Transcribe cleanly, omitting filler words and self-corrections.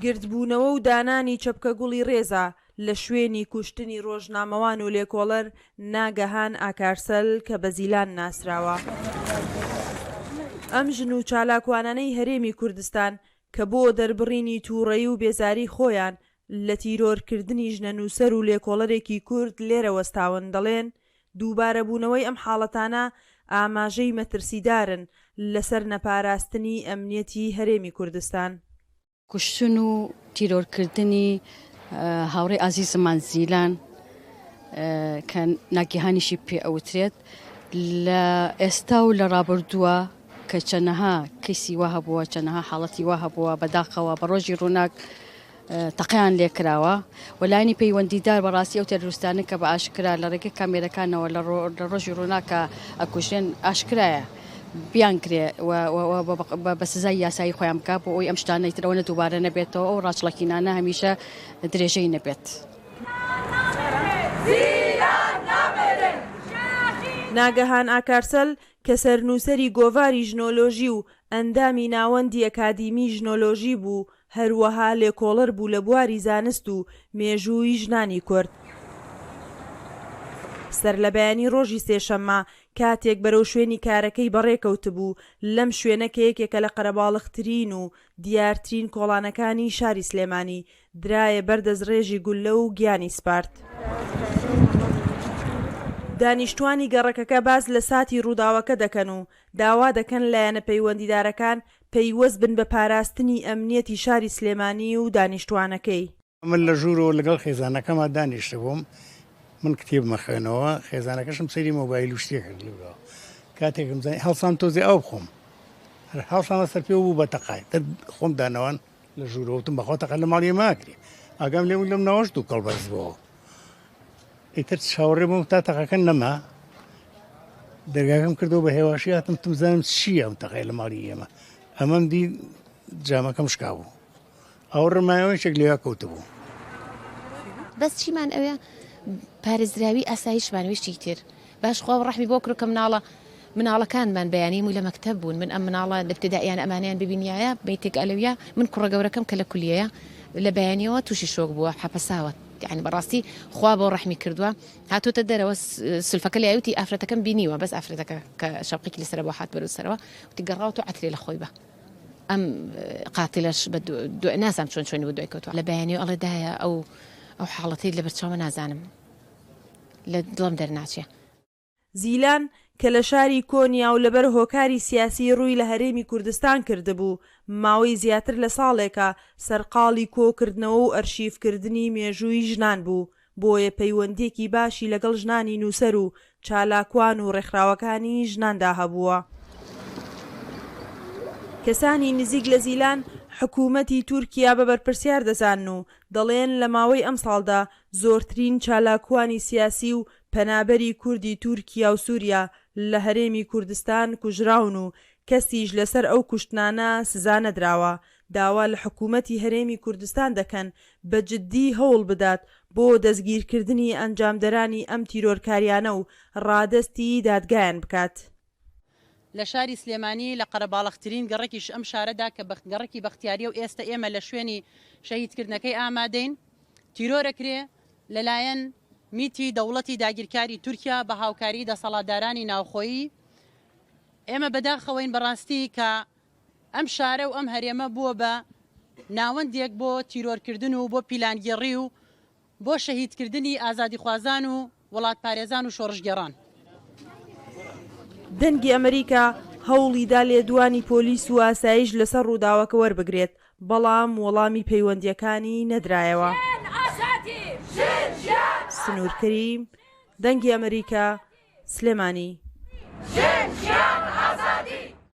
گردبوونەوە و دانانی چەپکە گوڵی ڕێزە لە شوێنی کوشتنی ڕۆژنامەوان و لێکۆڵەر ناگەهان ئاکارسەل کە بە زیلان ناسراوە. ئەم ژن و چالاکوانانەی هەرێمی کوردستان کە بۆ دەربڕینی تووڕەیی و بێزاری خۆیان لە تیرۆرکردنی ژنە نووسەر و لێکۆڵەرێکی کورد لێرە وەستاون دەڵێن دووبارەبوونەوەی ئەم حاڵەتانە ئاماژەی مەترسیدارن لەسەر نەپاراستنی ئەمنیەتی هەرێمی کوردستان. کوشتن و تیرۆرکردنی هاوڕێی ئازیزمان زیلان کە ناگیهانیشی پێ ئەوترێت لە ئێستا و لە ڕابردووە کە چەنەها کەیسی وا هەبووە چەنەها حاڵەتی وا هەبووە بەداخەوە بە ڕۆژی ڕووناک تەقەیان لێکراوە و لایەنی پەیوەندیدار بەڕاستی ئەو تێرۆریستانە کە بە ئاشکرا لە ڕێگەی کامێرەکانەوە لە ڕۆژی ڕووناکە ئەکوژرێن ئاشکرایە بیانگرێ و بە سزای یاسایی خۆیان بکا بۆ ئەوەی ئەم شتانە ئیتر ئەوەنە دووبارە نەبێتەوە ئەو ڕاچڵەکینانە هەمیشە درێژەی نەبێت. ناگەهان ئاکارسەل کە سەرنووسەری گۆڤاری ژنۆلۆژی و ئەندامی ناوەندی ئەکادیمی ژنۆلۆژی بوو، هەروەها لێکۆڵەر بوو لە بواری زانست و مێژووی ژنانی کورد. سەرلەبەیانی ڕۆژی سێشەممە کاتێک بەرەو شوێنی کارەکەی بەڕێکەوتبوو، لەم شوێنە کە یەکێکە لە قەرەباڵغترین و دیارترین کۆڵانەکانی شاری سلێمانی، درایە بەر دەستڕێژی گوللە و گیانی سپارد. دانیشتوانی گەڕەکەکە باس لە ساتی ڕووداوەکە دەکەن و داوا دەکەن لایەنە پەیوەندیدارەکان پەیوەست بن بە پاراستنی ئەمنیەتی شاری سلێمانی و دانیشتوانەکەی. من لە ژوورەوە لەگەڵ خێزانەکەما دانیشتبووم، من کتێبم ئەخوێنەوە، خێزانەکەشم سەیری مۆبایل و شتێک کردبوو. کاتێکم زانی هەڵسام تۆزێ ئاو بخۆم، هەر هەڵسامە سەر پێ و بوو بە تەقە. تر خۆم دانەوان لە ژوورەوە وتم بەخوا تەقە لە ماڵی ئێمە ئەکرێ. ئاگام لێ بوو لەم ناوەش دووکەڵ بەرز بۆوە. ئیتر چاوەڕێ بووم تا تەقەکە نەما، دەرگاکەم کردەوە بە هێواشی هاتم تم زانم چییە ئەم تەقەیە لە ماڵی ئێمە. ئەمەم دی جامەکەم شکا بوو. ئەو ڕمایەوە یەکێک لەویا کەوتبوو. بەس چیمان ئەوێ پارێزراوی ئاسایشمان وی شتی تر باش خوا ڕەحمی بۆ کرد کە مناڵە مناڵەکانمان بەیانی و لە مەکتەب بوون من ئەم مناڵە لە ابتدائیان ئەمانەیان ببینیایە بەیتێک ئەلەویا من کوڕە گەورەکەم کە لە کولیەیە لە بەیانیەوە تووشی شۆک بووە حەپەساوە یعنی بەڕاستی خوا بۆ ڕەحمی کردووە هاتوتە دەرەوە سلفەکە لای وتی ئافرەتەکەم بینیوە بەس ئافرەتەکە کە شەوقێکی لەسەر بۆ هات بەرەو سەرەوە وتی گەڕاوە عەترێ لە خۆی بە ئەم قاتیلەش بە نازانم چۆن چۆنی بۆ دوای کەوتوە لە بەیانی ئەڵێ دایە ئەو ئەو حاڵەتەی لەبەر چاومە نازانم لە دڵم دەرناچێ. زیلان کە لە شاری کۆنیا و لەبەر هۆکاری سیاسی ڕووی لە هەرێمی کوردستان کردبوو، ماوەی زیاتر لە ساڵێکە سەرقاڵی کۆکردنەوە و ئەرشیفکردنی مێژووی ژنان بوو، بۆیە پەیوەندییەکی باشی لەگەڵ ژنانی نووسەر و چالاکوان و ڕێکخراوەکانی ژناندا هەبووە. کەسانی نزیک لە زیلان حکوومەتی تورکیا بە بەرپرسیار دەزانن و دەڵێن لە ماوەی ئەمساڵدا زۆرترین چالاکوانی سیاسی و پەنابەری کوردی تورکیا و سوریا لە هەرێمی کوردستان کوژراون و کەسیش لەسەر ئەو کوشتنانە سزا نەدراوە، داوا لە حکوومەتی هەرێمی کوردستان دەکەن بە جددی هەوڵ بدات بۆ دەستگیرکردنی ئەنجامدەرانی ئەم تیرۆرکاریانە و ڕادەستی دادگایان بکات. لە شاری سلێمانی لە قەرەباڵغترین گەڕەکیش ئەم شارەدا کە گەڕەکی بەختیاریە و ئێستە ئێمە لە شوێنی شەهیدکردنەکەی ئامادەین تیرۆرەکرێ لەلایەن میتی دەوڵەتی داگیرکاری تورکیا بە هاوکاری دەسەڵاتدارانی ناوخۆیی ئێمە بەداخەوەین بەڕاستی کە ئەم شارە و ئەم هەرێمە بووە بە ناوەندێک بۆ تیرۆرکردن و بۆ پیلانگێڕی و بۆ شەهیدکردنی ئازادیخوازان و وڵاتپارێزان و شۆڕشگێڕان. دەنگی ئەمریکا هەوڵیدا لێدوانی پۆلیس و ئاسایش لەسەر ڕووداوەکە وەربگرێت، بەڵام وەڵامی پەیوەندییەکانی نەدرایەوە. سنوور کەریم، دەنگی ئەمریکا، سلێمانی.